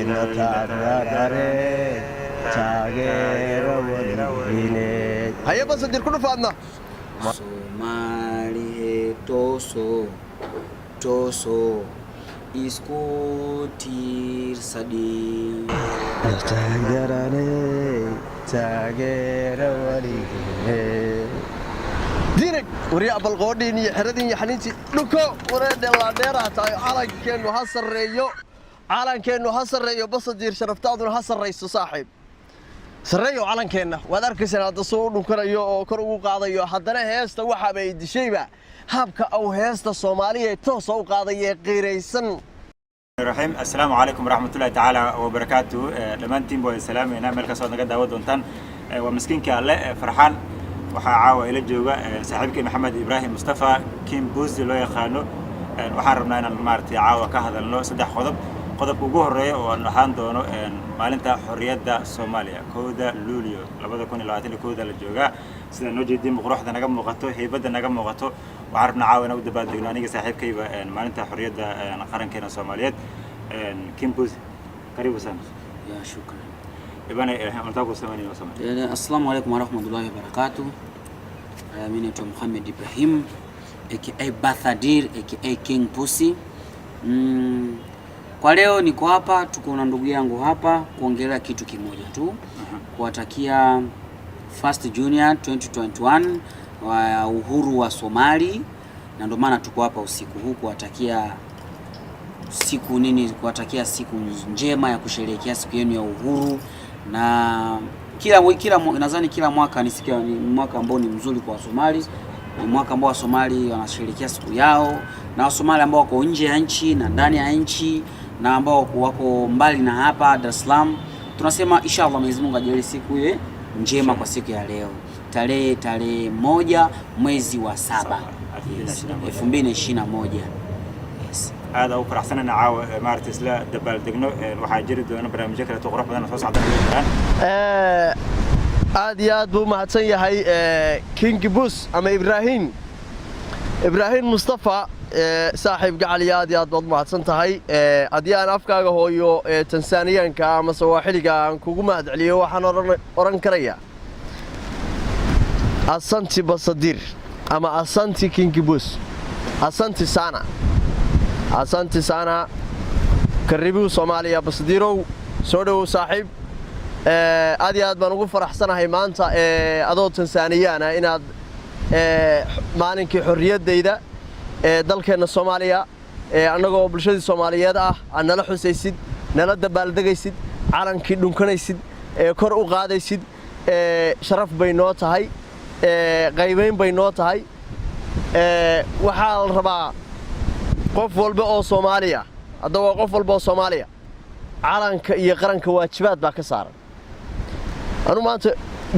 Taageere, taageero weligiineed. Haye, Basadir, ku dhufaadna. Soomaaliye, toosoo, toosoo, isku tiirsadhi. Taageerane, taageero weligiineed. Diinag waryaa, balqoodhiin iyo xeradiin iyo xaniintii dhunko wareedhe. Laadheeraha tahay. Calankeennu ha sarreeyo, calankeennu ha sarreeyo. Basadiir, sharaftaaduna ha sarrayso, saaxiib. Sarreeyo calankeenna. Waad arkaysaan hadda suu u dhunkanayo oo kor ugu qaadayo. Haddana heesta waxaaba ay dishayba habka uu heesta Soomaaliya toosa u qaadaya ee qiiraysan. Raxiim. Assalaamu calaykum waraxmatullahi tacaala wabarakaatu. Dhammaantiin baa salaameynaa meel kastoo naga daawan doontaan. Waa miskiinka Alle Farxaan. Waxaa caawa ila jooga saaxiibkay Maxamed Ibraahim Mustafa, Kim Busi loo yaqaano. Waxaan rabnaa inaan maaragtay caawa ka hadalno saddex qodob. Qodobka ugu horreeya oo aan ahaan doono maalinta xorriyadda Soomaaliya, 1da Luulyo 2021 la joogaa. Sida noo jeedin, quruxda naga muuqato, heybadda naga muuqato, waxaan rabnaa caawa inaan u dabaaldegno aniga saaxiibkayba maalinta xorriyadda qarankeena Soomaaliyeed. Kim Busi, karibu sana. Ya, shukran. Ibana, unataka kusema nini wasema? Assalamu alaikum warahmatullahi wabarakatuh. Mimi naitwa Muhammad Ibrahim aka Bathadir aka King Pussy. Kwa leo niko hapa, tuko na ndugu yangu hapa kuongelea kitu kimoja tu, kuwatakia First Junior 2021 wa uhuru wa Somali, na ndio maana tuko hapa usiku huu kuwatakia siku nini, kuwatakia siku njema ya kusherehekea siku yenu ya uhuru. Na kila nadhani kila mwaka ni siku ni mwaka ambao ni mzuri kwa Wasomali, ni mwaka ambao Wasomali wanasherehekea siku yao, na Wasomali ambao wako nje ya nchi na ndani ya nchi na ambao wako mbali na hapa Dar es Salaam, tunasema inshallah Mwenyezi Mungu ajalie siku iwe njema kwa siku ya leo tarehe 1 mwezi wa 7, yes, 2021, yes. Aad ugu faraxsanana caawa maaragtay isla dabaaldegno. Waxaa jiri doona barnaamijyo kaleeto qurux badan oo soo socda jiraan. Aad iyo aad buu u mahadsan yahay King Bus ama Ibraahim Mustafa. Saaxiib gacali, aad iyo aad baad u mahadsan tahay. Haddii aan afkaaga hooyo Tansaaniyaanka ama Sawaaxiliga aan kugu mahad celiyo, waxaan odhan karayaa asante Basadir ama asante King Bus, asante sana, asante sana. Karibu Soomaaliya. Basadiirow, soo dhowow saaxiib. Aad iyo aad baan ugu faraxsanahay maanta adoo Tansaaniyaana inaad maalinkii xorriyaddayda ee dalkeenna Soomaaliya, annagoo bulshadii Soomaaliyeed ah, aad nala xusaysid, nala dabaaldegaysid, calankii dhunkanaysid, ee kor u qaadaysid. Sharaf bay noo tahay, qaybayn bay noo tahay. Waxaa la rabaa qof walba oo Soomaaliya, haddaba waa qof walba oo Soomaaliya, calanka iyo qaranka waajibaad baa ka saaran. Anu maanta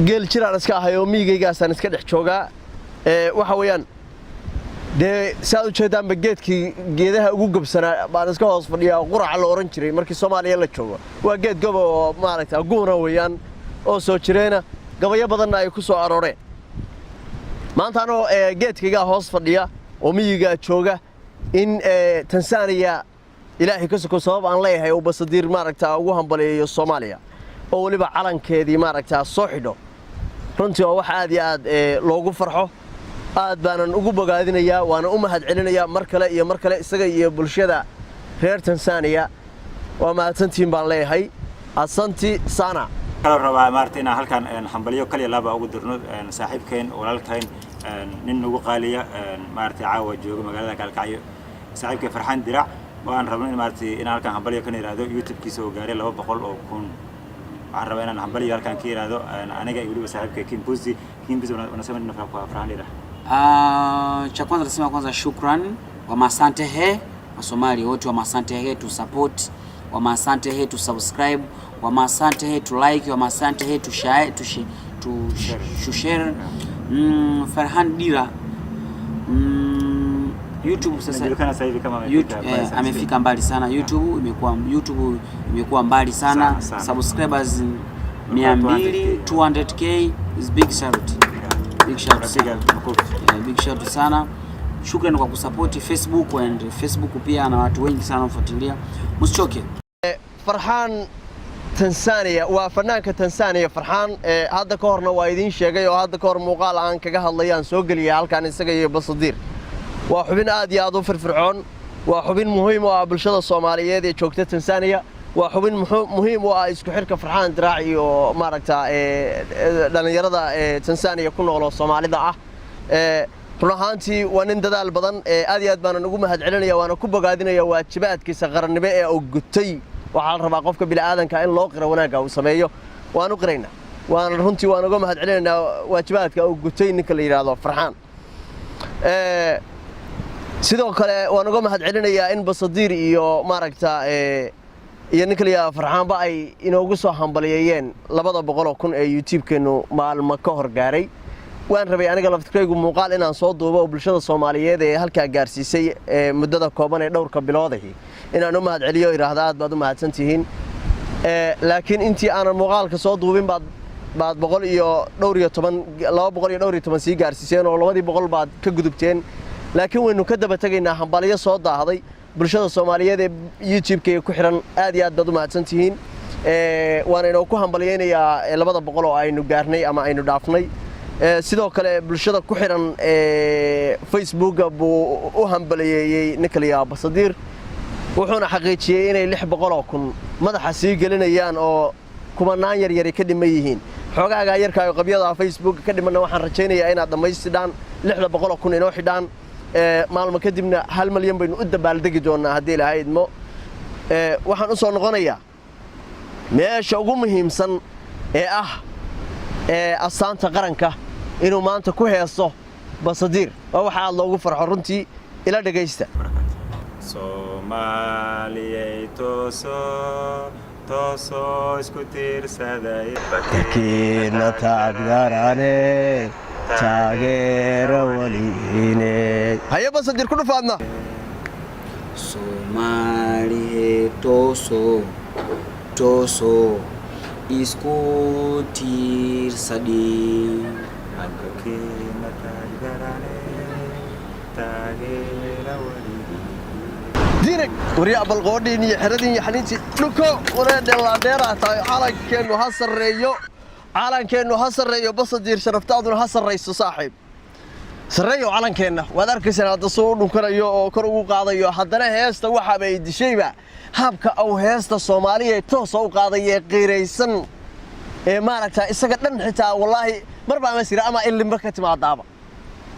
geel jiraan iska ahay oo miyigaygaasaan iska dhex joogaa. Waxa weeyaan dee, saad u jeedaanba, geedkii geedaha ugu gobsanaa baan iska hoos fadhiyaa. Quraca la odhan jiray markii Soomaaliya la joogo. Waa geed goba oo maaragta guuna weeyaan oo soo jireena, gabayo badanna ay ku soo arooreen. Maanta anoo geedkaygaa hoos fadhiya oo miyigaa jooga in Tansaaniya, Ilaahay ka soko, sabab aan leeyahay oo Basadiir maaragta ugu hambaliyeeyo Soomaaliya oo weliba calankeedii maaragtaa soo xidho, runtii waa wax aad iyo aad loogu farxo. Aad baanan ugu bogaadinayaa, waana u mahad celinayaa mar kale iyo mar kale isaga iyo bulshada reer Tansaaniya. Waa mahadsantihiin baan leeyahay. Asante sana. Kaloo rabaa maaragtay inaan halkan hambalyo kaliya laaba ugu dirno saaxiibkeen, walaalkeen, nin nagu qaaliya, maaragtay caawa jooga magaalada Gaalkacyo, saaxiibkay Farxaan Dirac, oo aan rabno in maaragtay inaan halkan hambalyo kana yidhaahdo YouTube-kiisa oo gaaray 200,000. Waxaan rabaa inaan hambalyo halkan ka yidhaahdo aniga iyo weliba saaxiibkay Kim Busi. Kim Busi, unasema nini kwa Farxaan Dirac? Cha kwanza nasema kwanza shukran wa masante he Wasomali wote wa masante he to support, wa masante he to subscribe, wa masante he to like, wa masante he to share, to share. Farhan Dira, YouTube sasa Anajulikana sasa hivi kama amefika YouTube, mbali sana. Amefika mbali sana. YouTube imekuwa mbali sana, Sana, sana. Subscribers 200, 200K is big shout. Big shout sana. Tunapiga makofi. Yeah, big shout sana. Shukrani kwa kusupport Facebook and Facebook pia na watu wengi sana wanafuatilia. Msichoke. Farxaan Tansaaniya, waa fanaanka Tansaaniya Farxaan. Hadda ka horna waa idiin sheegay oo hadda ka hor muuqaal aan kaga hadlayaan soo geliyay halkan isaga iyo Basadiir. Waa xubin aad iyo aad u firfircoon, waa xubin muhiim u ah bulshada Soomaaliyeed ee joogta Tansaaniya, waa xubin muhiim u ah isku xirka Farxaan Diraac iyo maaragta dhallinyarada ee Tansaaniya ku nool oo Soomaalida ah. Run ahaantii waa nin dadaal badan. Aad iyo aad baanan ugu mahad celinaya, waana ku bogaadinaya waajibaadkiisa qarannimo ee uu gutay. Waxaa la rabaa qofka bini'aadanka in loo qiro wanaagga uu sameeyo. Waan u qiraynaa, waan runtii waan uga mahad celinaynaa waajibaadka uu gutay ninka la yidhaahdo Farxaan. Sidoo kale waan uga mahad celinayaa in Basadiir iyo maaragta iyo ninka la yidhahdo Farxaanba ay inoogu soo hambaliyeeyeen 200,000 ee YouTube-keennu maalmo ka hor gaaray. Waan rabay aniga laftirkaygu muuqaal inaan soo duubo oo bulshada Soomaaliyeed ee halkaa gaarsiisay muddada kooban ee dhowrka biloodahi inaan u mahad celiyo, idhaahda aad baad u mahadsan tihiin. Laakiin intii aanan muuqaalka soo duubin baad boqol iyo dhowr iyo toban, 210 sii gaarsiiseen oo 200 baad ka gudubteen. Laakiin waynu ka daba tegaynaa hambalyo soo daahday. Bulshada Soomaaliyeed ee YouTube-ka ku xiran, aad iyo aad baad u mahadsan tihiin. Waana inoo ku hambalyaynayaa 200 oo aynu gaarnay ama aynu dhaafnay. Sidoo kale bulshada ku xiran Facebooka buu u hambaliyeeyey ninka la yidhaha Basadiir, wuxuuna xaqiijiyey inay 600,000 madaxa sii gelinayaan oo kumanaan yaryari ka dhiman yihiin. Xoogaagaa yarkaayo qabyada Facebook ka dhimanna waxaan rajaynayaa inaad dhammaystidhaan, 600,000 inoo xidhaan. Maalmo kadibna 1 malyan baynu u dabaaldegi doonnaa haddii Ilaahay idmo. Waxaan u soo noqonayaa meesha ugu muhiimsan ee ah astaanta qaranka inuu maanta ku heeso Basadiir. Waa waxa aad loogu farxo runtii. Ila dhegaysta. Soomaaliyay, tooso, tooso, isku tiirsaday. Dalkiina taagdarane, taageero weliine. Haye Basadiir, ku dhufaadna. Soomaaliye, tooso, tooso, isku tiirsadhi. Dalkiina taagdarane, taageera weligii. Diinag waryaa, balqoodhiin iyo xeradiin iyo xaniintii dhunko wareedheelaadheeraa tahay. Calankeennu ha sarreeyo, calankeennu ha sarreeyo. Basadiir, sharaftaaduna ha sarrayso, saaxiib. Sarreeyo calankeenna. Waad arkaysaan hadda suu u dhunkanayo oo kor ugu qaadayo. Haddana heesta waxaaba ay dishayba habka uu heesta Soomaaliya toosa u qaaday ee qiiraysan ee maaragta isaga dhan xitaa wallaahi marba ama sira ama ilinba ka timaadaaba.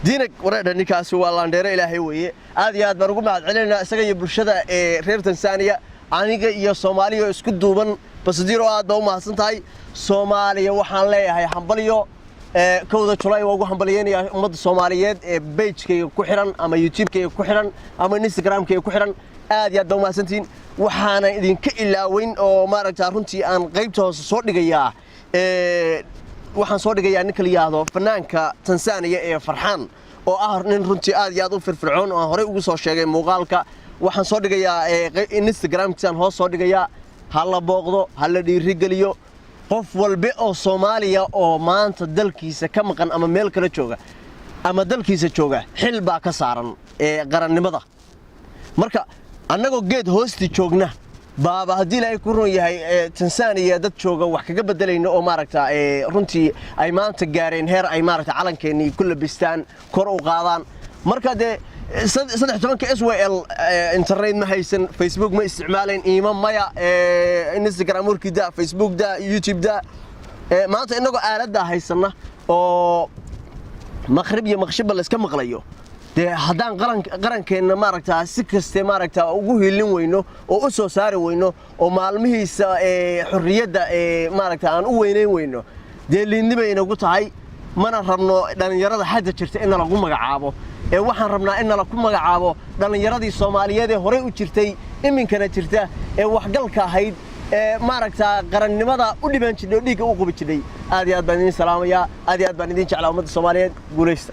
Diinag wareedha, ninkaasi waa laandheero Ilaahay weeye. Aad iyo aad baan ugu mahad celinaynaa isaga iyo bulshada ee reer Tansaaniya, aniga iyo Soomaaliya oo isku duuban. Basadiir oo aad baa u mahadsan tahay. Soomaaliya waxaan leeyahay hambalyo. 1-da Julaay waa ugu hambalyeynayaa ummadda Soomaaliyeed ee page-kayga ku xiran ama YouTube-kayga ku xiran ama Instagram-kayga ku xiran. Aad iyo aad baa u mahadsantihiin. Waxaana idinka ilaaweyn oo maaragta runtii aan qaybta hoose soo dhigayaa, waxaan soo dhigayaa ninka la yidhaahdo fanaanka Tansaaniya ee Farxaan oo ah nin runtii aad iyo aad u firfircoon oo aan horey ugu soo sheegay muuqaalka. Waxaan soo dhigayaa Instagramkiisaan hoos soo dhigayaa. Ha la booqdo, ha la dhiirigeliyo. Qof walbe oo Soomaaliya oo maanta dalkiisa ka maqan ama meel kala jooga ama dalkiisa jooga, xil baa ka saaran ee qarannimada. Marka annagoo geed hoosti joogna baaba haddii Ilaahay ku run yahay Tansaaniya dad jooga wax kaga bedelayno oo maaragta runtii ay maanta gaareen heer ay maaragta calankeenii ku labistaan, kor u qaadaan. Marka dee 13-ka SYL internet ma haysan, Facebook ma isticmaalayn, iima maya, Instagram warkii da, Facebook da, YouTube da. Maanta innagoo aaladdaa haysanna oo maqrib iyo maqshibba layska maqlayo, dee haddaan qarankeenna maaragtaa si kaste maaragtaa ugu hiilin weyno oo u soo saari weyno oo maalmihiisa xorriyadda maaragta aan u weynayn weyno, dee liidnibay inagu tahay. Mana rabno dhallinyarada hadda jirta in nalagu magacaabo ee waxaan rabnaa in nala ku magacaabo dhallinyaradii Soomaaliyeed ee horey u jirtay, iminkana jirta, ee waxgalka ahayd, ee maaragtaa qarannimada u dhiban jidhay oo dhiigga u qubi jidhay. Aad iyo aad baan idiin salaamayaa, aad iyo aad baan idiin jeclaa. Ummadda Soomaaliyeed, guulaysta.